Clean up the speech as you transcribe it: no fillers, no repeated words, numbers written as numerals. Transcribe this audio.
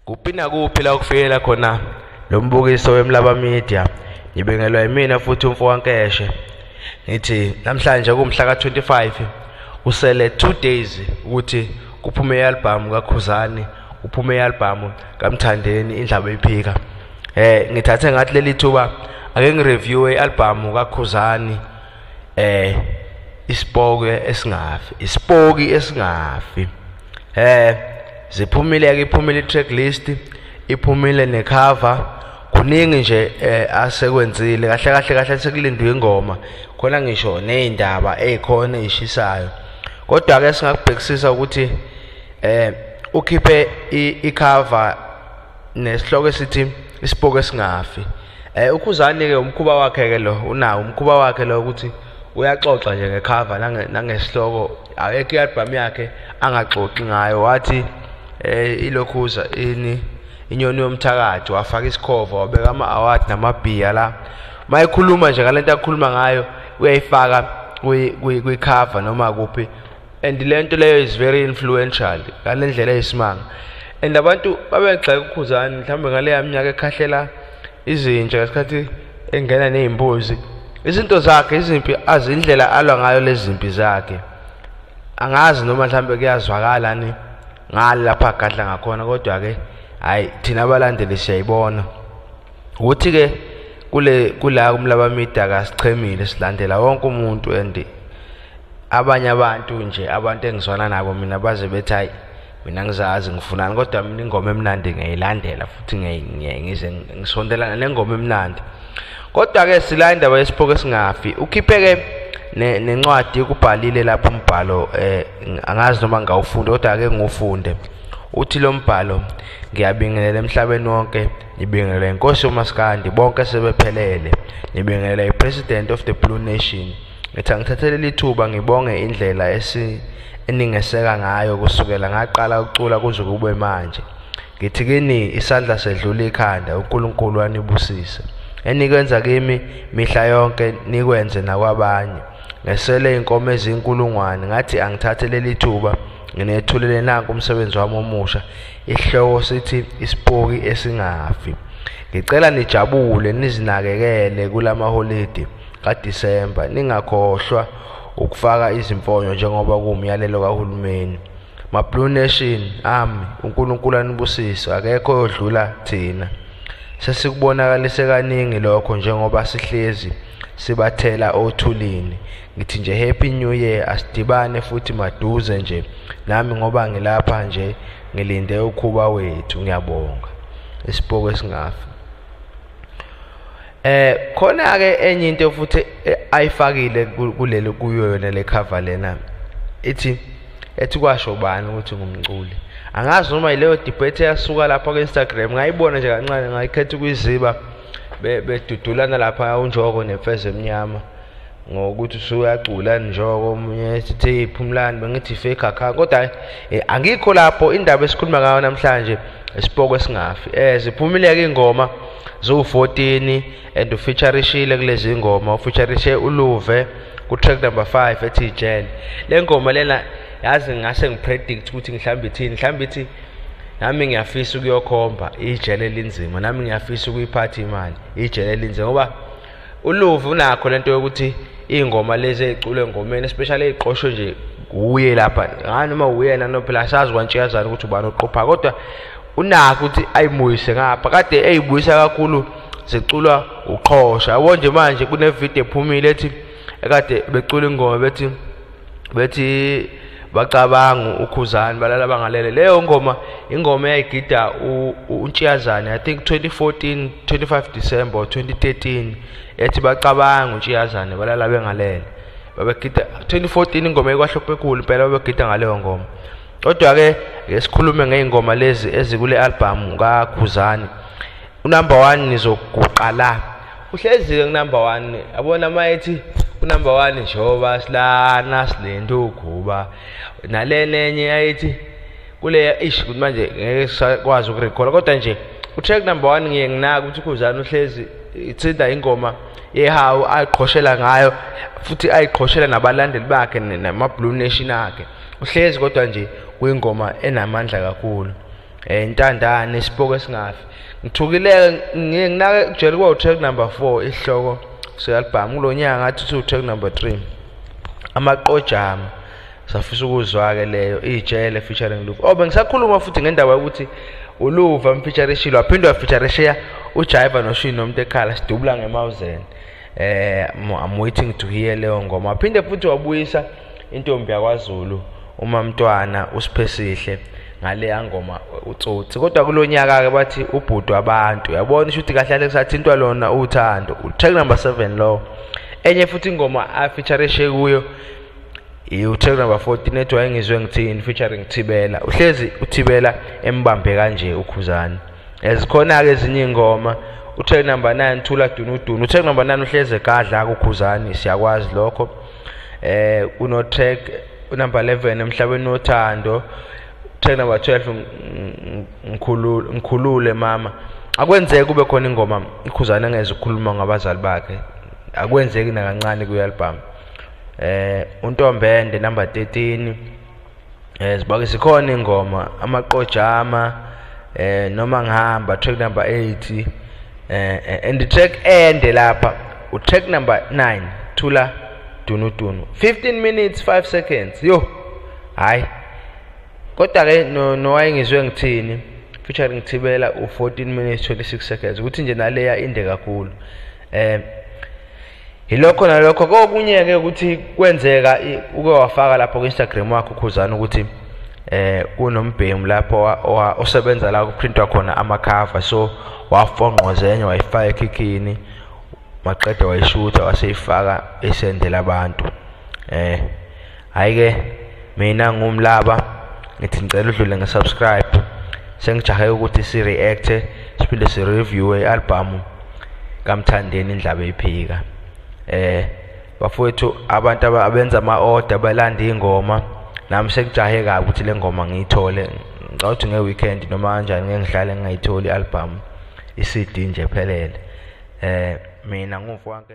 Kuphi nakuphi la ukufikela khona lo mbukiso weMlaba Media, nibingelwa yimina futhi umfokaNkeshe. Ngithi namhlanje kumhla ka-25 usele 2 days ukuthi kuphume i-album kaKhuzani, kuphume i-album kaMthandeni Indlaba Iphika. Ngithathe ngathi leli thuba ake ngireview i-album kaKhuzani, isipoki esingafi, isipoki esingafi. Ziphumile ke, iphumile i-track list, iphumile necover, kuningi nje asekwenzile. Kahle kahle kahle sekulindwe ingoma khona, ngisho nezindaba ezikhona ezishisayo. Kodwa ke singakubhekisisa ukuthi ukhiphe icover nesihloko esithi isipoki esingafi. uKhuzani ke umkhuba wakhe ke lo, unawo umkhuba wakhe lo ukuthi uyaxoxa nje ngecover nangesihloko. Akekho i-album yakhe angaxoxi ngayo. Wathi ilokhuza ini inyoni yomthakathi, wafaka isikhova, wabeka ama-award namabhiya la. Mayekhuluma nje ngalento akhuluma ngayo uyayifaka kwi-cover noma kuphi, and lento leyo is very influential ngale ndlela eyisimanga. And abantu babegxeka uKhuzani mhlawumbe ngaleya minyaka ekhahlela izinja ngesikhathi engena ney'mbuzi. Izinto zakhe, izimpi azindlela alwa ngayo lezi zimpi zakhe, angazi noma mhlawumbe kuyazwakala ni ngale lapha agadla ngakhona, kodwa ke hayi thina abalandeli siyayibona ukuthi ke kule kula kuMlaba Media kasichemile, silandela wonke umuntu. And abanye abantu nje, abantu engizwana nabo mina baze bethi hayi mina ngizazi ngifunani, kodwa mina ingoma emnandi ngiyayilandela futhi ngize ngisondelana nengoma emnandi. Kodwa ke sila indaba yesipoki esingafi. Ukhiphe ke nencwadi, kubhalile lapho umbhalo, angazi noma ngawufunda kodwa ake ngiwufunde. Uthi lo mbhalo: ngiyabingelela emhlabeni wonke, ngibingelela inkosi uMaskandi bonke sebephelele, ngibingelela iPresident of the Blue Nation. Ngithi angithathele lithuba ngibonge indlela eningeseka ngayo kusukela ngaqala ukucula kuze kube manje. Ngithi kini isandla sedlula ikhanda, uNkulunkulu anibusise. Enikwenza kimi mihla yonke nikwenze nakwabanye. Ngesele inkomo ezinkulungwane, ngathi angithathe leli thuba nginethulele nanku umsebenzi wami omusha, isihloko sithi isipoki esingafi. Ngicela nijabule nizinakekele kulamaholidi kaDisemba, ningakhohlwa ukufaka izimfonyo njengoba kuwumyalelo kahulumeni. Ma Blue Nation ami, uNkulunkulu anibusise, akekho oyodlula thina. Sesikubonakalise kaningi lokho njengoba sihlezi sibathela othulini. Ngithi nje Happy New Year, asidibane futhi maduze nje nami ngoba ngilapha nje ngilinde ukhuba wethu. Ngiyabonga. Isipoki esingafi. Khona ke enye into futhi ayifakile kuleli kuyo yona le cover lena, ithi ethi kwasho bani ukuthi ngumculi. Angazi noma yileyo debate eyasuka lapha ku-Instagram, ngayibona nje kancane ngayikhetha ukuyiziba, bedudulana lapha uNjoko nemfezi emnyama ngokuthi usuyacula Njoko, omunye ethi phumlani, bengithi fake account, kodwa angikho lapho. Indaba esikhuluma ngayo namhlanje isipoki esingafi. Ziphumile ke ingoma ziwu-14 and ufeaturishile kulezi ngoma, ufeaturishe uLuve ku track number 5 ethi Ijele. Le ngoma lena yazi ngase ngipredict ukuthi mhlawumbe ithini, mhlawumbe ithi nami ngiyafisa ukuyokhomba ijele linzima, nami ngiyafisa ukuyiphatha imali ijele linzima, ngoba uLuve unakho lento yokuthi ingoma lezi eziculwe engomeni especially eziqoshwe nje kuye lapha, ngani noma uyena no phela asazi kwantshiyazana ukuthi ubani oqopha, kodwa unakho ukuthi ayimuyise ngapha. Kade eyibuyisa kakhulu ziculwa uqhosha. Yabo nje manje kune video ephumile ethi ekade becula ingoma bethi bacabanga uKhuzani balala bangalele. Leyo ngoma ingoma eyayigida uNtshiyazane, I think 2014 25 December 2013, ethi bacabanga uNtshiyazane balala bengalele. Babegida 2014 ingoma ekwahlophe ekhulu impela, babegida ngaleyo ngoma. Kodwa ke sikhulume ngey'ngoma lezi ezikule album kaKhuzani. Unumber 1 nizoguqa la, uhlezi-ke kunumber 1, yabona uma ethi unumber 1 njengoba silana silinde ukuba nalena enye ayithi kule ish ukuthi manje ngeke sakwazi ukurekhoda, kodwa nje utrack number 1 ngiye nginaka ukuthi uKhuzani uhlezi ithinta ingoma yehawu ayiqhoshela ngayo futhi ayiqhoshela nabalandeli bakhe nama Blue Nation akhe. Uhlezi kodwa nje kuyingoma enamandla kakhulu. Intandane, isipoko esingafi. Ngithukile nginake kujele kwa track number 4 isihloko se-album kulonyaka, ngathi uthi track number 3 Amaqojama. Safisa ukuzwa ke leyo ijele featuring Luva. Oh, bengisakhuluma futhi ngendaba yokuthi uLuva mfeatureshile, waphinde wafeaturesha uJaiva noShini nomuntu ekhala sidubula ngemawuzen. I'm waiting to hear leyo ngoma. Waphinde futhi wabuyisa intombi yakwaZulu uMamntwana uSiphesihle ngale ngoma uTsotsi. Kodwa kulonyaka ke bathi ubhudu abantu, uyabona ukuthi kahle kahle kusathintwa lona uthando. Track number 7 lo. Enye futhi ingoma afeatureshe kuyo i-track number 14 ethi Wayengizwe Ngithini featuring Thibela. Uhlezi uThibela embambe kanje uKhuzani. Ezikhona ke ezinye ingoma, utrack number 9 Thula Dunudunu. Utrack number 9 uhleze egadla kuKhuzani, siyakwazi lokho. Kuno track number 11 Emhlabeni Wothando, track number 12 Ngikhulule Mama. Akwenzeki kube khona ingoma iKhuzani engeze ukukhuluma ngabazali bakhe, akwenzeki nakancane kwi-album. Untombende number 13, sibake sikhona ingoma Amaqojama, noma ngihamba track number 8, and the track ende lapha utrack number 9 Thula Dunudunu, 15 minutes 5 seconds. Yo, hayi kodwa ke no Wayengizwe Ngithini featuring Thibela u14 minutes 26 seconds, ukuthi nje naleya inde kakhulu. Yilokho nalokho. Kokunye ke ukuthi kwenzeka uke wafaka lapho ku-Instagram wakho uKhuzani ukuthi kunombhemu lapho osebenza la kuprintwa khona ama-cover, so wafonqozenye wayifaka ekhikhini, maqede wayishutha waseyifaka esendela abantu. Hayi ke mina ngumlaba ngithi ngicela udlule nge-subscribe, sengijahe ukuthi si-react siphinde si-review i-album kaMthandeni Indlaba Eyiphika. Bafowethu, abantu abenza ama-order balanda ingoma, nami sekujahe kabi ukuthi le ngoma ngiyithole. Ngicabanga ukuthi nge-weekend noma kanjani ngeke ngihlale ngingayitholi i-album, i-CD nje phelele. Mina ngumfowethu.